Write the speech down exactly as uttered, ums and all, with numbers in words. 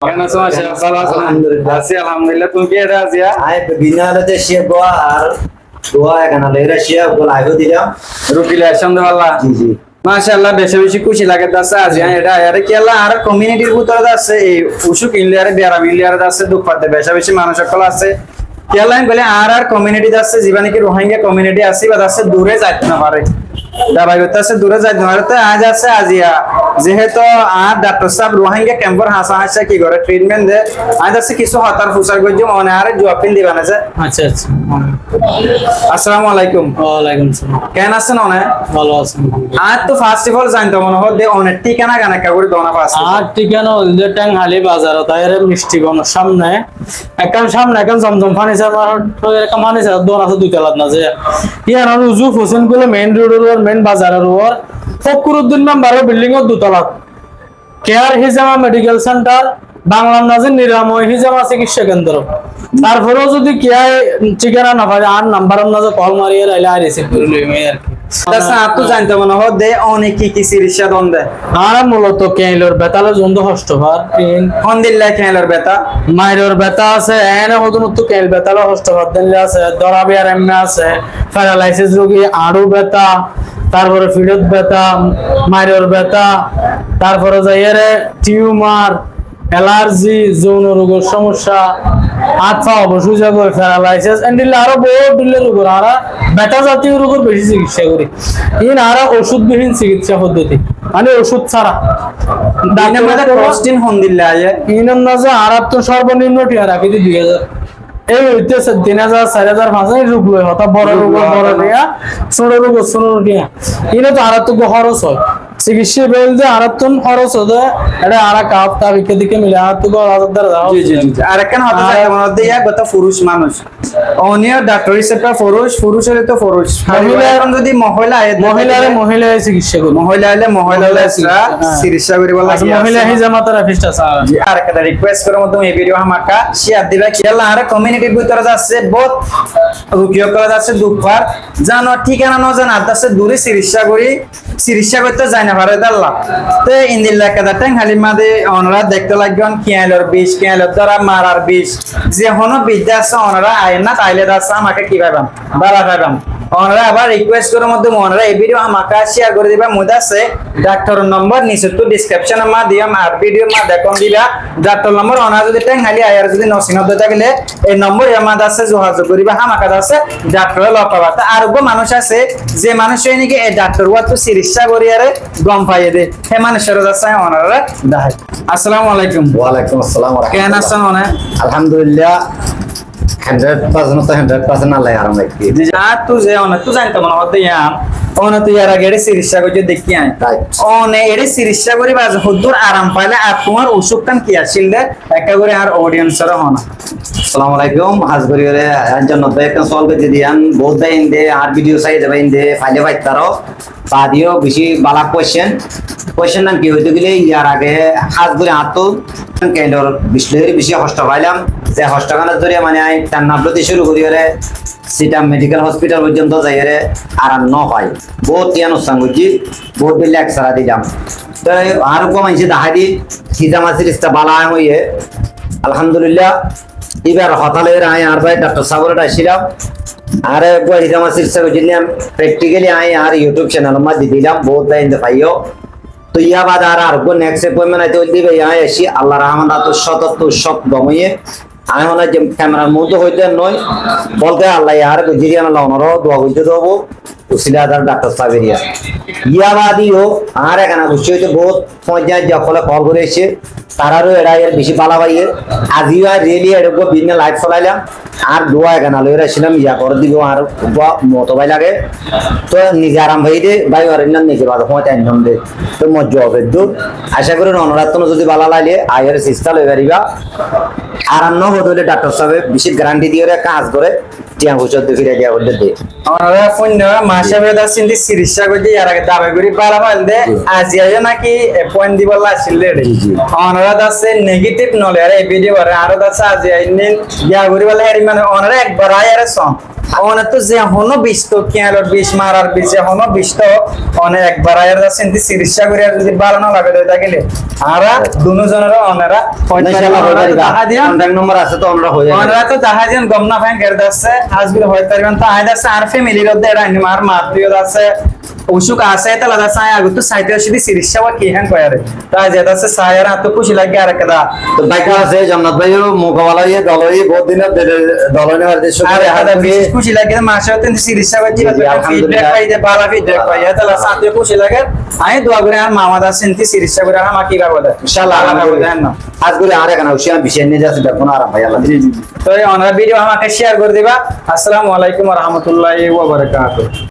Keén asó? Macállah, bála asó? Alhamdulillah. Así, alhamdulillah. Tuñí ki eçé aijja? Añí bibinno alade cíya gua ar dua egana loiyóre cíya gua live-ot dilam. Ruki loi aiccó de bála? Ji, ji. Macállah, beca beci kúci lage de asé aijja. Ji. Eçé aiyóre kiyólla añárar community-r bútore de asé, ei ocúk ín loiyóre, biyaram ín loiyóre de asé, duk fadde beca beci manúic ókkol asé. Kiyólla hoilé añárar community de asé, zibá niki Rohingya community asé, ibá de asé dure zait no fare. Dabai goitte asé dure zait no fare. Te añí de asé aijja, zehetu añár daktor sáb Rohingya camp-or hañsé hañsé ki gore treatment de, añí de asé kissú hotár fusár goijjum, one añáre juab fín diba né ze. Accá, accá. Assalamu alaikum. Walaikum salam. Keén asón one? Bála así. Añáttu first of all zainto mone hoó de one thíkana gán ekká gorí dona first of all. Añár thíkana óilde Théngkhali bazarot aiyóre Misti Bonor sámne. Ekkán sámne ekkán Zomzom fáni sar, ekkán fáni sar dókan asé dui talat mazé. Yíanor uzu Fusingul main road-or uore, main bazaror uore. Fokruddin member-or building-or dui talat. Care Hizama Medical Center, Banglar mazé Niramoy Hizama Cikissa Kendro. Tarfore zodi kiyá thíkana no fare, añár nambar mazé kol mari aile añí receive gorí loiyum ar ki. Accá, añáttu zainto mone hoó de one ki ki sikissá don de? Añára muloto keñilor beta loi zundu hosto far, in. Hondilla keñilor beta? Mairor beta asé, ene hodunottu keñil beta loi hosto far dilla asé, dóra biyar emme asé, paralysis rugi, añçu beta, tarfore fiçot beta, mairor beta, tarfore zaiyóre tumor, elarji, zouno rugor somosya, át fa obos ói zagói, paralysis, endilla aró bout dilla rugor añára beta zatiyo rugor beci sikissá gorí. Iín añára ocúd bihín sikissá foddoti, mane ocúd sára. Iínor mazé cost in hondilla aiyé? Iínor mazé añárattú sorbonimno thiañ rakí de dui házar. Ei óitese tin házar, sair házar, fañs házar, rug loi hotá, boro rug loi boro thiañ, sóñço rug loi sóñço thiañ. Iín to añárattú hóros ói. Sikissá belde añárattú hóros ói de, eçé añára kaf taf ikká dikká mile añárattú hóros ói de. Ji, ji, ji, ji. Ar ekkán hotá zainto mone hoó de, yá gotá furuc manúic. One yó daktor hísabe furuc, furuc óile to furuc. Mohila, ehón zodi mohila aiyé, mohilare mohila sikissá gorí. Mohila aile mohila loi sikissá gorí bála. Accá, mohila hizama tarafista sar. Ji, ar ekkán request gorí, mottú ei video hámaká share diba. Kiyólla añárar community-r bútore de asé, bout rugi ókkol de asé, duk far. Zano thíkana no zane, ar de asé dure sikissá gorí, sikissá goitté zai no fare de Allah. Te endilla ekkán Théngkhalir mazé onora dekte laiggón, keñilor bic, keñilor dóra, marar bic, ze honó bic de asé, onora aiyér na, aile de asé, hámaká ki faiban, bála faiban. Onora abar request gorí, mottú onora ei video hámaká share gorí diba, mui de asé daktoror nombor nisottú description-or mazé diyum, ar video-r mazé dekón diba. Daktor nombor, onora zodi Théngkhali aiyóre zodi no sinó de tákile, ei nombor yór mazé de asé, zugazug goríba, hámaká de asé, daktor loi lok faiba. Te ar uggwá manúic asé, ze manúice niki ei daktor uwáttu sikissá gorí aró gom faiyé de, hé manúicoré de asé, onorare dahái. Assalamu alaikum. Walaikum assalam wa rahmatullah. Keén asón one? Alhamdulillah. Hundred percent to hundred percent Allah aram rakí. Ji, ji, añáttu ze one, ttu zainto mone hoó de yián, one to yar age eçé sikissá goijjó dekí añí. Right. One eçé sikissá gorí bade hoddúr aram faile ar tuáñr ocúk kán ki accíl de, ekká gorí añár audience-ore hoó na. Assalamu alaikum, hás gorí ore, añár Jonnot bái ekkán sual goijjé de yián, bout bái inde, añár video saiyé de bái inde, faile faittáro. Baade yó bicí bála question. Question gán ki hoitó gile, yar age hás gorí añáttu keñilor bic loi bicí hosto failam. Ze hosto gánor zoriya mane añí Chennai lóti cúru gorí ore Sita Medical Hospital foijjonto zaiyóre aram no fai. Bout tiañ nuksan goijjí, bout bela X-ray dilam. Te añáre uggwá maincé dahái di, hizama sikissá bála hoiyé. Alhamdulillah, íbar hotá loi añí añár bái daktor sábore dhaikcílam. Añáre uggwá hizama sikissá goijjílam, practically añí añár YouTube channel or mazé di dilam, bout bái inde faiyó. Toi yá baade añár ar uggwá next appointment aité óilde bái añí aiccí, Allar rahmot añáttu cót ottú cót gom óiye. Añí mone hoó je camera r muúntu hoité no, bolte Allah añáre goijjé de yián, Allah onoré dua goijjé de óibo, usila adar daktor sáb eriya. Yá baade yó añár ekana goijjé óite bout foijja je ókkole call gorí aiccé, tararó eçé aiyóre bicí bála faiyé. Aijjó añí really eçé uggwá bibinno live solailam, añár dua ekana loiyóre aiccílam, yá gorí dibo añár uggwá moto bái lage. Toi nize aram faiyé de, bái, oinno nize baade foóñti ainnóm de. Toi moijjá feddúr. Acá gorí onoráttu zodi bála laile, aiyóre sikissá loi faribá. Aram no hoó de óile daktor sábe bicí guarantee diyóre kaam goré, tiañ foicá de firai diya goijjé de. Onorá fúinno, maca beda sindi sikissá goijjé, yar age dabai gorí bála failde, ji, aijja yó náki appointment dibolla accíl de. Ji, ji. Onorá de asé negative no loiyóre ei video ore, aró de asé aijja innin giya gorí bála heri mane onorá ekbar aiyóre soón. One to ze hono bic to, kiañlor bic, marar bic, ze hono bic to, one ekbar aiyér de asé, indi sikissá gorí, ar zodi bála no lage de tákile, añára dunu zonore onora hoit fariba. Inshallah, hoit fariba. Dahá diyan. Contact number asé to, onora hoit fariba. Onora to dahá diyan, gom no faiyen ger de asé, añára zodi hoit fariba, to añí de asé, añár family ot de, añár maa, bái ot de asé, usuk asé, etala de asé, añí agottú saite asé de sikissá wa ki hén hoiyóre. Taa ziyada asé, saiyóre añáttu kúci lage ar ekka da. To bái asé, Jonnot bái o, mukabala óiye, dol óiye, bout din dol óiye, ar de cúkuriya. Ar ekka da beci kúci lage, maca ottu sikissá goijjé, ji, ji, feedback alhamdulillah. Fai de, bála feedback fai, etala añáttu kúci lage. Añí dua gorí, añár maa de asé, indi sikissá gorí, añár maa ki bábe de. Inshallah, alhamdulillah. Hás gorí añár ekkán ucíya beci enne de asé, beggún aram fai, Allah. Ji, ji, ji. To onora video amáke share gorí diba. Assalamu alaikum wa rahmatullahi wa barakatuhu.